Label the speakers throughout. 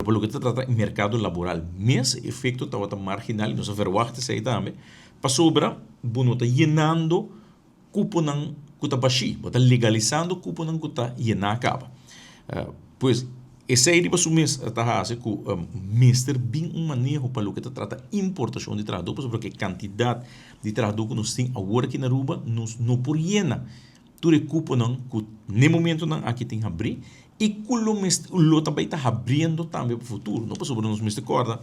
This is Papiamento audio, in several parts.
Speaker 1: Pa loke ta trata mercado laboral mes, efecto tabata marginal y nos a verwacht esey tambe, pasobra bo no ta yenando cuponan cu ta bashi, bo ta legalisando cuponan cu ta yena caba. Pues esey riba su mes ta haci cu mester bin un maneho pa loke ta trata importacion di trahador, pasobra e cantidad di trahador cu nos tin awor aki na Aruba, nos no por yena tur e cuponan cu n'e momentonan aki tin habri y cu lo mester lo ta bay ta habriendo tambe pa futuro, no? Pasobra nos mester corda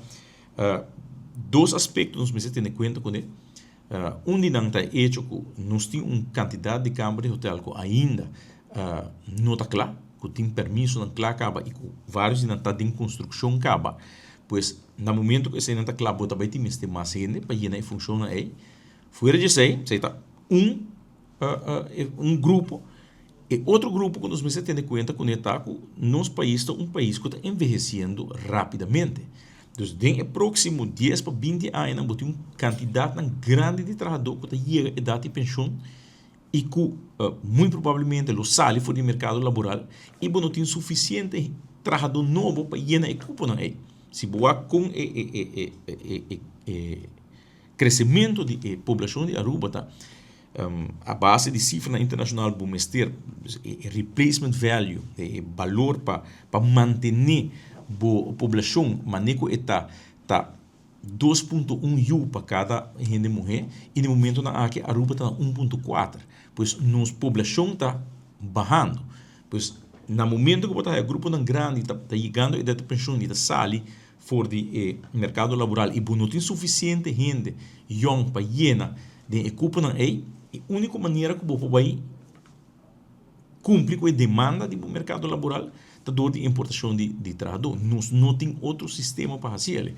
Speaker 1: dos aspecto nos mester tene cuenta cune. Un di nan ta e hecho cu nos tin un cantidad di camber di hotel cu ainda no ta cla, cu tin permisonan cla caba y cu varios di nan ta den construccion caba. Pues na momento cu eseinan ta cla, bo ta bay tin mester mas hende pa yena e funcionnan ey. Fuera di esey, esey ta un grupo. E otro grupo cu nos mester tene cuenta cune ta cu nos pais ta un pais cu ta enveheciendo rapidamente. Dus den e proximo 10 pa 20 añanan bo tin un cantidadnan grandi di trahador cu ta yega edad di pensioen y cu muy probablemente lo sali for di mercado laboral y bo no tin suficiente trahador nobo pa yena e cuponan ey. Si bo wak con e crecemento di e poblacion di Aruba ta a base di cifranan internacional, bo mester e replacement value, e balor pa mantene bo poblacion mane cu e ta, ta 2.1 yiu pa cada hende muhe, y na momentonan aki Aruba ta na 1.4. Pues nos poblacion ta bahando. Pues na momento cu bo ta haya gruponan grandi ta yegando edad di pensioen y ta sali for di e mercado laboral y bo no tin suficiente hende jong pa yena den e cuponan ey, e unico manera cu bo por bay cumpli cu e demanda di bo mercado laboral ta door di importacion di trahador. Nos no tin otro sistema pa haci.